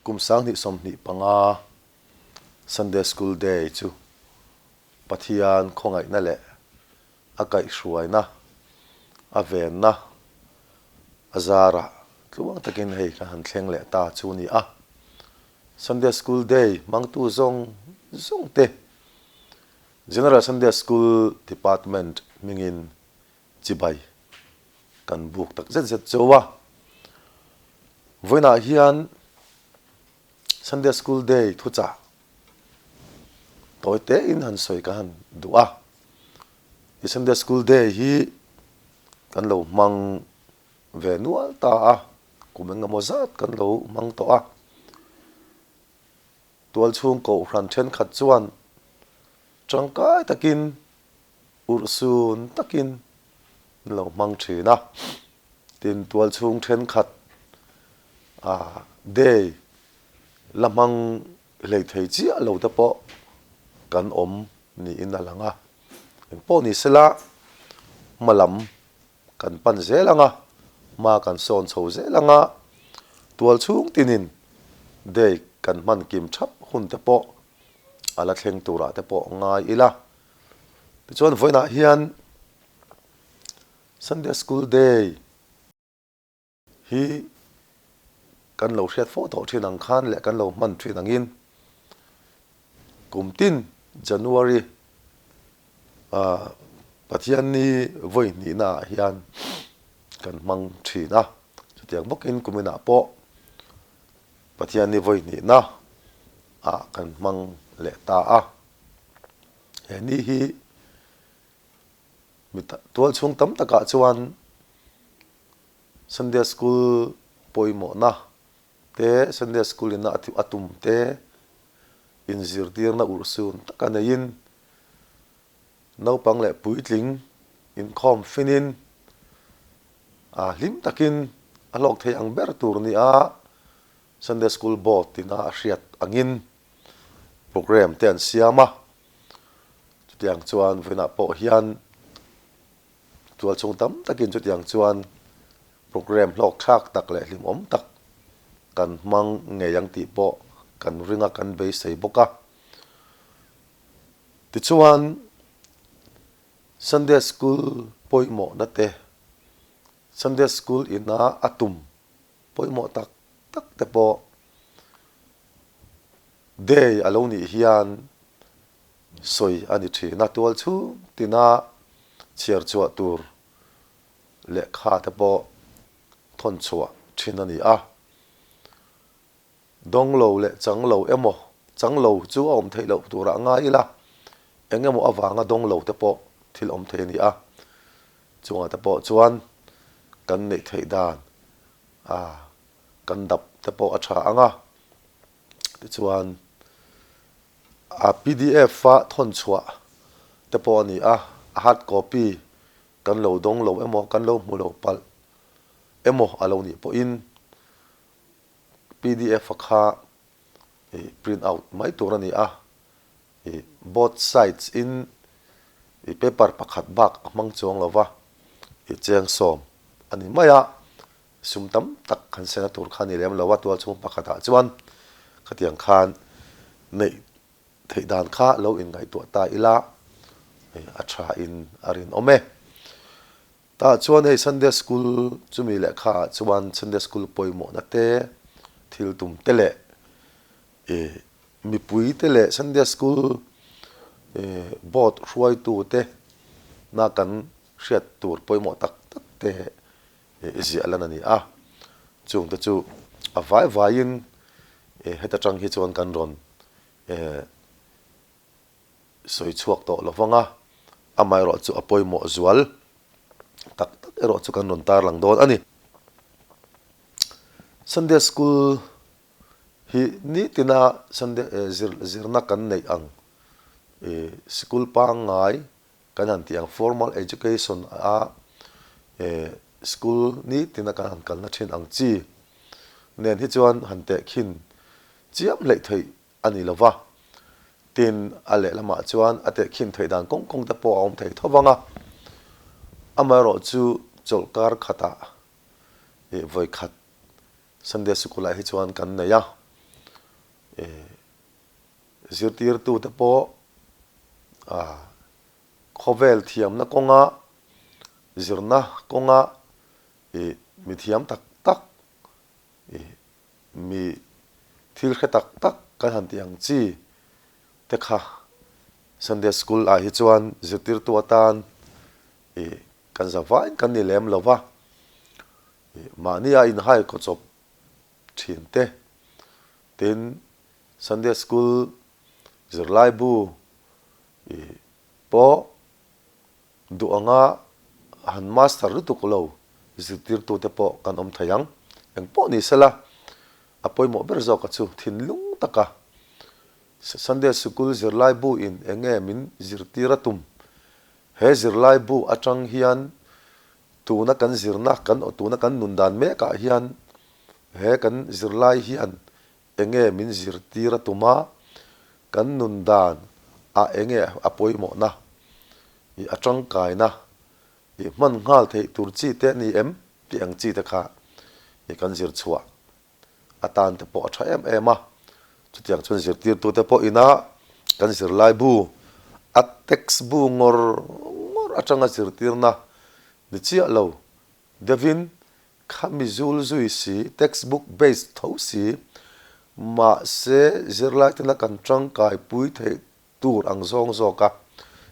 Kum 2025 Sunday School Day chu Pathian khawngaihna leh a kaihhruaina, a venna a zarah tluang takin hei kan han thleng leh ta chu a ni a. Sunday School Day hmangtu zawng zawng te General Sunday School Department hmingin chibai kan buk tak zet zet chauh a. Vawiinah hian Sunday School Day thuchah tawi tein han sawi ka han duh a. I Sunday School Day hi kan lo hmang ve nual ta a, kum engemaw zat kan lo hmang tawh a. Tualchhung kohhran thenkhat chuan tangkai takin Urhsun takin an lo hmang thin a, tin tualchhung thenkhat ah day la hmang hlei thei chiah lo te pawh kan awm niin a lang a. Engpawh ni sela hma lam kan pan zel ang a, hma kan sawn chho zel ang a, tualchhung tinin day kan hman kim thap hun te pawh a la thleng turah te pawh ngai ila. Tichuan vawiinah hian Sunday School Day hi kan lo hriat fo tawh thin ang khan leh kan lo hman thin angin kum tin January ah Pathianni vawi hnihna ah hian kan hmang thin a, chutiang bawkin kum inah pawh Pathianni vawi hnihna ah kan hmang leh ta a. He ni hi mi tual chhung tam takah chuan Sunday School pawimawhna te, Sunday School ina a tum te inzirtirna urhsun taka neiin naupang leh puitling inkhawm finin a hlim takin a hlawk thei ang ber tur nia Sunday School Board ina a hriat angin Programme te an siam a, chutiang chuan vawiinah pawh hian tualchhung tam takin chutiang chuan programme hlawk thlak tak leh hlimawm tak kan hmang ngei ang tih pawh kan ring a, kan beisei bawk a. Tichuan Sunday School pawimawhna te, Sunday School ina a tum pawimawh tak tak te pawh Day a lo nih hian sawi a ni thin a, tual chhung tina chhiar chhuah tur lehkha te pawh thawn chhuah thin a ni a. Dawng lo leh chang lo emaw, chang lo chu a awm theih loh turah ngai ila, eng emaw avanga dawng lo te pawh thil awm thei a ni a. Chungah te pawh chuan kan neih theih dan a kan dap te pawh a tha ang a. Tichuan a pdf a thawn chhuah te pawh a ni a, a hard copy kan lo dawng lo emaw kan lo hmu lo palh emaw a lo nih pawhin pdf a kha ih print out mai tur a ni a, ih both sides in ih paper pakhat bak a hmang chuang lo va, ih cheng sawm a ni mai a. Sum tam tak han sena tur kha a ni lem lo a, tual chhung pakhatah chuan khatiang khan neih theih dan kha lo inngaihtuah ta ila a tha in a rinawm e. Tah chuan hei Sunday School chumi lehkha ah chuan Sunday School pawimawhna te, thil tum te leh ih mipui te leh Sunday School ih board hruaitu te na kan hriat tur pawimawh tak tak te i ziah lan a ni a, chungte chu a vai vaiin heta tang hi chuan kan rawn sawi chhuak tawh lo vang a, amaherawh chu a pawimawh zual tak tak erawh chu kan rawn tarlang dawn a ni. Sunday School hi nitina Sunday zirna kan neih ang sikul pangngai Kan han tih ang formal education a school nitin a kan han kalna thin ang chi nen hi chuan han tehkhin chiam hleih theih a ni lova, tin a lehlamah chuan a tehkhin theih dan kawng kawng te pawh a awm thei tho vang a, amaherawh chu chawlhkar khatah vawi khat Sunday sikul ah hi chuan kan nei a. Zirtirtute pawh khawvel thiamna kawnga, zirna kawnga mi thiam tak tak, mi thil hre tak tak kan han tih ang chi te kha Sunday School ah hi chuan zirtirtu atan kan za vain kan ni lem lo va, mahni a inhai kaw chawp thin te, tin Sunday School zirlaibu pawh duh anga han master lutuk lo zirtirtute pawh kan awm thei ang. Eng pawh ni sela, a pawimawh ber zawka chu thinlung taka Sunday Sikul zirlaibu in eng nge min zirtir a tum? He zirlaibu atang hian tuna kan zirna, kan tuna kan nun dan mekah hian he kan zirlai hian eng nge min zirtir a tum a, kan nun dan ah eng nge a pawimawhna, i a tangkaina, i hman nghal theih tur chi te a ni em tih ang chi te kha i kan zir chhuah atan te pawh a tha em em a. Chutiang chuan zirtirtute pawh ina kan zirlaibu a text bu ngawr ngawr atanga zirtirna ni chiah lo deuhin khami zul zui si, textbook based tho si, mahse zirlai tena kan tangkai pui theih tur ang zawng zawka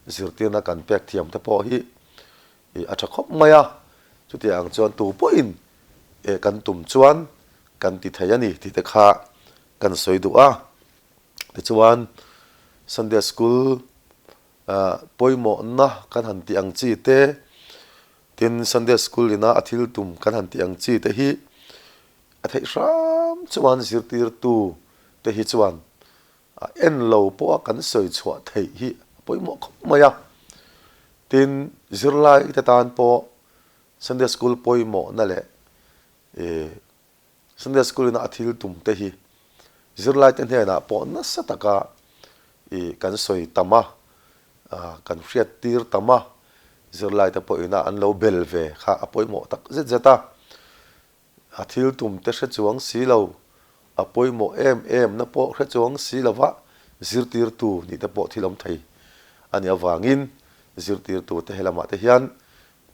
zirtirna kan pek thiam te pawh hi a tha khawp mai a, chutiang ang chuan tu pawhin kan tum chuan kan ti thei a ni tih te kha kan sawi duh a. Tichuan Sunday School pawimawhna kan han tih ang chi te, tin Sunday School ina a thil tum kan han tih ang chi te hi a theih hram chuan zirtirtu te hi chuan A en lo pawha kan sawi chhuah theih hi a pawimawh khawp mai a. Tin, zirlai te tan pawh Sunday School pawimawhna leh Sunday School ina a thil tum te hi zirlai te hnenah pawh nasa taka kan sawi tam a, kan hriat tir tam a, zirlai te pawh ina an lo bel ve kha a pawimawh tak zet zet a. A thil tum te hre chuang si lo, a pawimawh em em na pawh hre chuang si lova zirtirtu nih te pawh thil awm thei a nih avangin zirtirtu te helamah te hian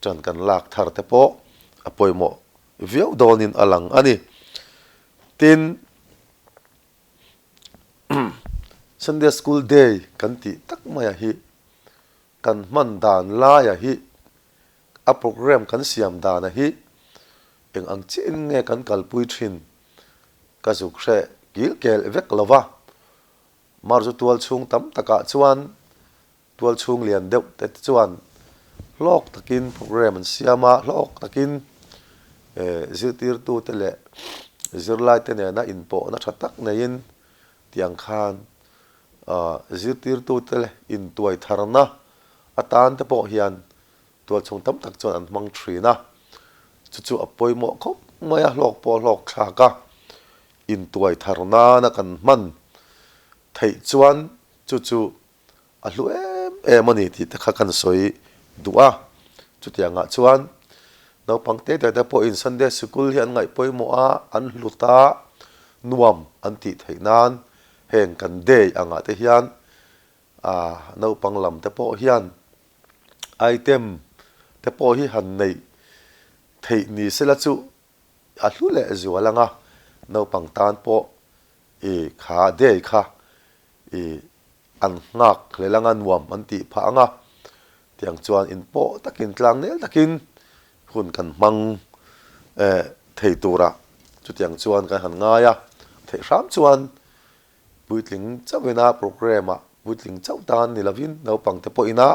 ṭan kan lak thar te pawh a pawimawh viau dawnin a lang a ni. Tin, Sunday School Day kan tih tak maia hi kan hman dan laia hi A program kan siam dana hi eng ang chiahin nge kan kalpui thin ka zuk hre kil kel vek lo va. Marzu tual chhung tam takah chuan tual chhung lian deuh te chuan hlawk takin program an siam a, hlawk takin zirtirtute leh zirlaite nena inpawhna tha tak neiin tiang khan zirtirtute intuai tharna atan te pawh hian tualchhung tam tak chuan an hmang thin a, chu chu a pawimawh khawp mai a, hlawk pawh a hlawk thlak a, intuai thar nana kan hman theih chuan chu chu a hlu em em a ni tih te kha kan sawi duh a, chutiangah chuan naupang te te te pawhin Sunday sikul hi an ngaih pawimawh a, an hlut a, nuam an tih theih nan heng kan day angah te hian A naupang lam te pawh hian item te pawh hi han neih theih ni sela chu a hlu leh zual ang a, naupang tan pawh i kha day kha i an nghak hlel ang a, nuam an tih phah ang a, tiang chuan in pawh takin tlang nel takin hun kan hmang thei turah chutiang chuan kan han ngai a, theih hram chuan Puitling chauh ina program ah puitling chauh tan ni lovin naupang te pawh ina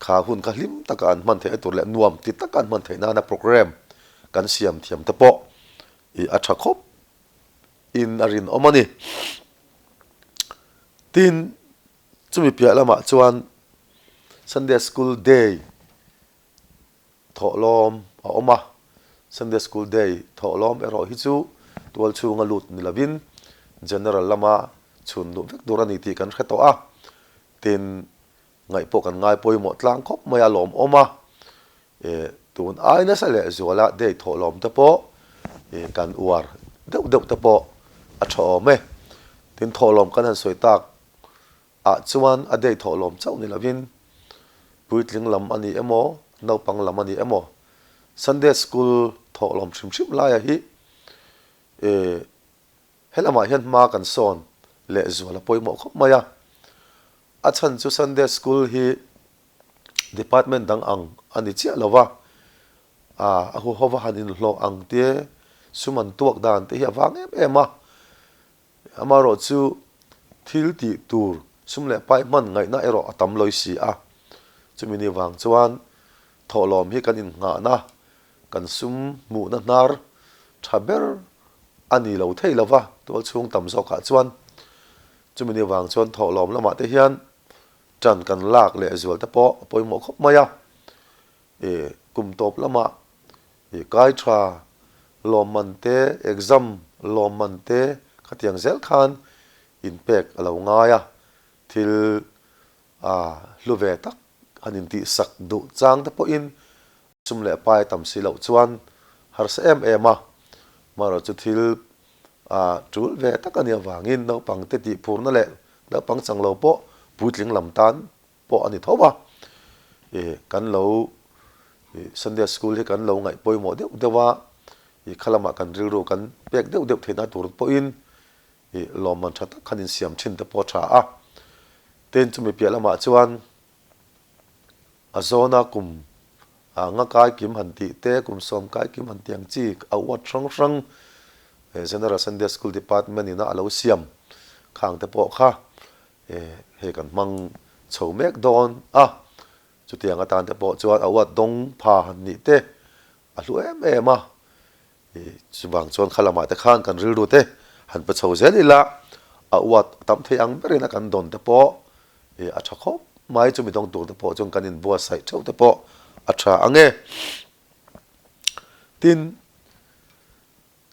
kha hun kha hlim taka an hman theihna tur leh nuam ti taka an hman theih nana program kan siam thiam te pawh ih a tha khawp in a rinawm a ni. Tin, chumi piah lamah chuan Sunday School Day Thawhlawm a awm a, Sunday School Day thawhlawm erawh hi chu tual chhunga lut ni lovin General lama chhun duh vek tur a ni tih kan hre tawh a, tin ngaih pawh kan ngai pawimawh tlang khawp mai a lawmawm a, tun ai nasa leh zuala day thawhlawm te pawh kan uar deuh deuh te pawh a tha awm e. Tin, thawhlawm kan han sawi tak ah chuan a day thawhlawm chauh ni lovin puitling lam a ni emaw, naupang lam a ni emaw, Sunday School thawhlawm hrim hrim laia hi eh helamah hian hma kan sawn leh zual a pawimawh khawp mai a. A chhan chu Sunday School hi department dang ang a ni chiah lo va, a huhova han inhlawh ang te, sum an tuak dan te hi a vang em em a. Amaherawh chu thil tih tur sum leh pai hman ngaihna erawh a tam lawi si a. Chumi ni vang chuan thawhlawm hi kan innghahna, kan sum hmuhna hnar tha ber a ni lo thei lo va, tual chhung tam zawkah chuan. Chumi ni vang chuan thawhlawm lamah te hian ṭan kan lak leh zual te pawh a pawimawh khawp mai a. Kum tawp lamah kai tha lawmman te, exam lawmman te khatiang zel khan inpek a lo ngai a, thil hlu ve tak han intihsak duh chang te pawhin sum leh pai tam si loh chuan harsa em em a, marawh chu thil tul ve tak a nih avangin naupang te tihphurna leh naupang chang lo pawh puitling lam tan pawh a ni tho a, ih kan lo ih Sunday school hi kan lo ngaih pawimawh deuh deuh a, ih kha lamah kan rilru kan pek deuh deuh theihna tur pawhin ih lawmman tha tak khan insiam thin te pawh a tha a. Tin, chumi piah lamah chuan a zawna kum ah nga kai kim han tih te, kum sawm kai kim han tih ang chi a uat hrang hrang General Sunday School Department ina a lo siam khang te pawh kha Hei kan hmang chho mek dawn a, chutiang atan te pawh chuan a uat dawng pha han nih te a hlu em em a, chuvang chuan kha lamah te khan kan rilru te han pe chho zel ila, a uat tam thei ang berin a kan dawn te pawh a tha khawp mai, chumi dawng tur te pawh chuan kan inbuatsaih theuh te pawh a tha ang e. Tin.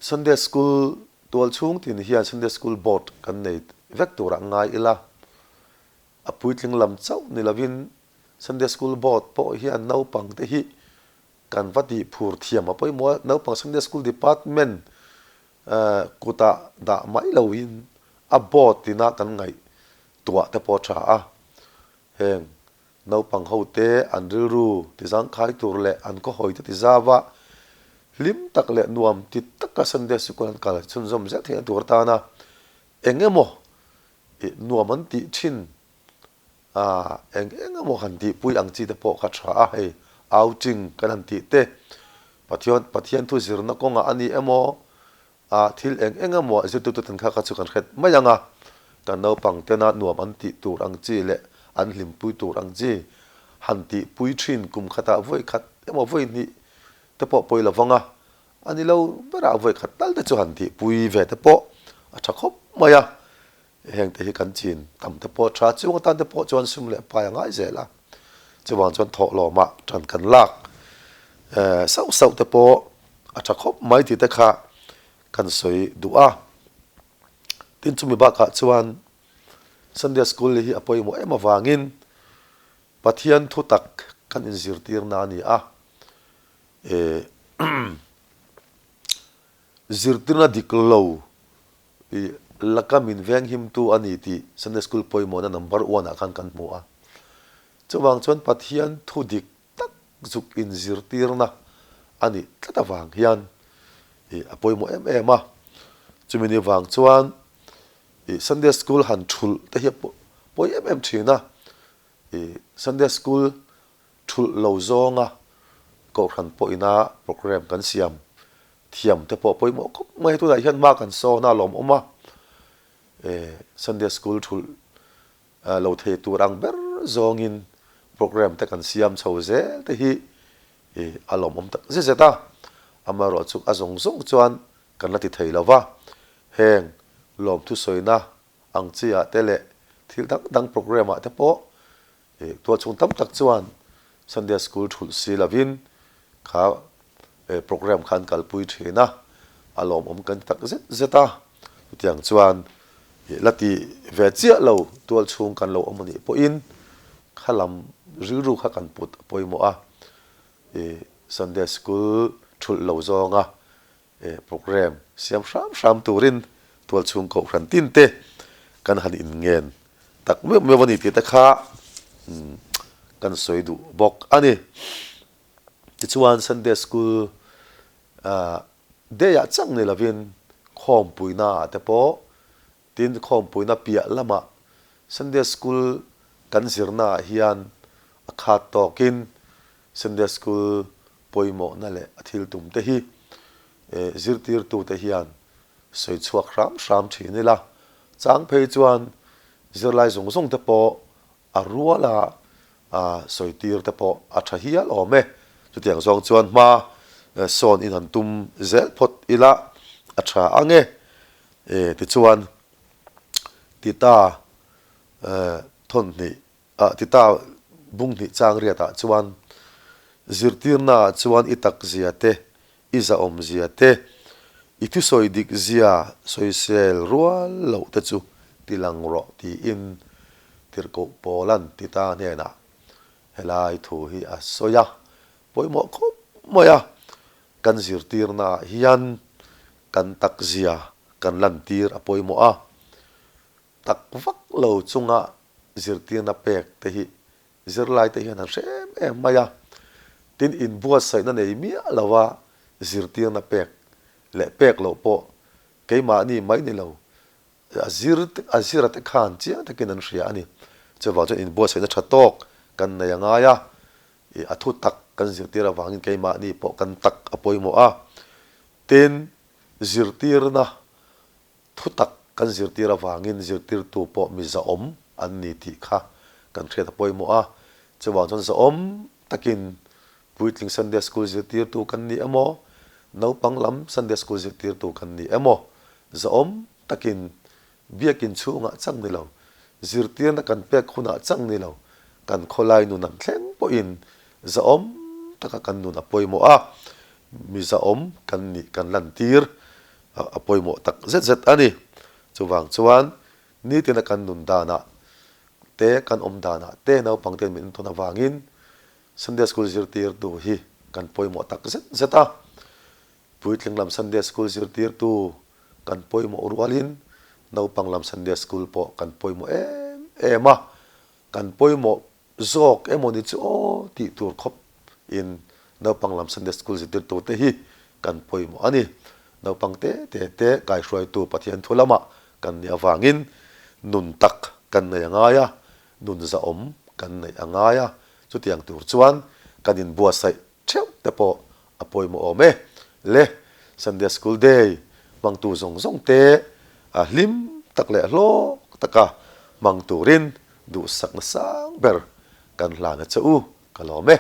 Sunday School tual chhung tin hian Sunday School Board kan nei vek turah ngai ila, a puitling lam chauh ni lovin Sunday School Board pawh hian naupang te hi kan va tih phur thiam a pawimawh a, naupang Sunday School Department kutah dah mai loin a board tina kan ngaihtuah te pawh a tha a, heng Naupang hote an rilru tizangkhai tur leh an khawhawi te tizau a, hlim tak leh nuam ti taka Sunday sikul an kal chhunzawm zel theihna tur atana eng emaw ih nuam an tih thin a, eng eng emaw han tihpui ang chi te pawh kha tha a, hei outing kan han tih te, Pathian Pathian thu zirna kawngah a ni emaw A thil eng eng emaw zirtute ten kha kha chu kan hret mai ang a, kan naupang tena nuam an tih tur ang chi leh an hlimpui tur ang chi han tihpui thin kum khatah vawi khat emaw vawi hnih te pawh pawi lo vang a, a ni lo berah vawi khat tal te chu han tihpui ve te pawh a tha khawp mai a, heng te hi kan chin tam te pawh tha chung atan te pawh chuan sum leh pai a ngai zel a, chuvang chuan thawhlawmah tan kan lak sauh sauh te pawh A tha khawp mai tih te kha kan sawi duh a. Tin chumi bakah chuan Sunday School hi a pawimawh em avangin Pathian thu tak kan inzirtirna a ni a. Eh zirtirna dik lo i laka min venghimtu a ni tih Sunday School pawimawhna number one ah khan kan hmu a. Chuvang chuan Pathian thu dik tak zuk inzirtirna a nih tlat avang hian ih a pawimawh em em a. Chumi ni vang chuan ih Sunday School han thulh te hi a pawi em em thin a. Ih Sunday School thulh lo zawnga Kohhran pawhina program kan siam thiam te pawh pawimawh khawp mai. Tunah hian hma kan sawn a lawmawm a, eh Sunday School thulh Lo thei tur ang ber zawngin program te kan siam chho zel te hi a lawmawm tak zet zet a, amaherawh chu a zawng zawng chuan kan la ti thei lo va, heng lawmthu sawina ang chi ah te leh thil dang dang program ah te pawh tualchhung tam tak chuan Sunday school thulh si lovin kha program kha an kalpui thin a, a lawmawm kan ti tak zet zet a, chutiang chuan la ti ve chiah lo tual chhung kan lo awm a nih pawhin kha lam rilru kha kan put a pawimawh a, Sunday school thulh lo zawnga program siam hram hram turin tual chhung kohhran tin te. kan han inngen tak meuh meuh a ni tih te kha kan sawi duh bawk a ni. Tichuan Sunday School day ah chang ni lovin khawmpuina ah te pawh Tin, khawmpuina piah lamah Sunday School kan zirnaah hian a khat tawkin Sunday School pawimawhna leh a thil tum te hi zirtirtute hian sawi chhuak hram hram thin ila. Chang phei chuan zirlai zawng zawng te pawh a ruala sawi tir te pawh a tha hial awm e. Chutiang zawng chuan hma sawn in han tum zel phawt ila a tha ang e. E tichuan Tita thawnhnih ah Tita bunghnih chang riatah chuan zirtirnaah chuan i takzia te I zahawmzia te, i thusawi dikzia sawisel rual loh te chu ti lang rawh tiin Tirhkoh Paula'n Tita hnenah helai thu hi a sawi a, pawimawh khawp mai a, kan zirtirnaah hian kan takzia kan lantir a pawimawh a, tak vak lo chunga zirtirna pek te hi Zirlaite hian an hre em em mai a, tin inbuatsaihna nei miah lova zirtirna pek leh pek loh pawh keimahni mai ni lo, a zir a zira te khan chiang takin an hria a ni. Chuvang chuan inbuatsaihna tha tawk kan nei a ngai a, ih a thu tak kan zirtir avangin keimahni pawh kan tak a pawimawh a, tin zirtirna Thutak kan zirtir avangin zirtirtu pawh mi zahawm an ni tih kha kan hriat a pawimawh a. Chuvang chuan zahawm takin puitling Sunday School zirtirtu kan ni emaw, naupang lam Sunday School zirtirtu kan ni emaw, zahawm takin biakin chhungah chang ni lo, zirtirna kan pek hunah chang ni lo, kan khawlai nun ang thleng pawhin zahawm taka kan nun a pawimawh a, mi zahawm kan nih kan lantir a pawimawh tak zet zet a ni. Chuvang chuan nitina kan nun danah te, kan awm danah te naupang ten min intawn avangin Sunday School zirtirtu hi kan pawimawh tak zet zet a. Puitling lam Sunday School zirtirtu kan pawimawh rualin naupang lam Sunday School pawh kan pawimawh em em a. Kan pawimawh Zawk emaw ni chu aw tih tur khawp in naupang lam Sunday School zirtirtu te hi kan pawimawh a ni. Naupang te te te kaihruaitu Pathian thu lamah kan nih avangin nun tak kan nei a ngai a, nun zahawm kan neih a ngai a, chutiang tur chuan kan inbuatsaih theuh te pawh a pawimawh awm e. Le Sunday School Day hmangtu zawng zawng te a hlim tak leh hlawk taka hmang turin duhsakna sang ber kan hlan a che u ka lawm e.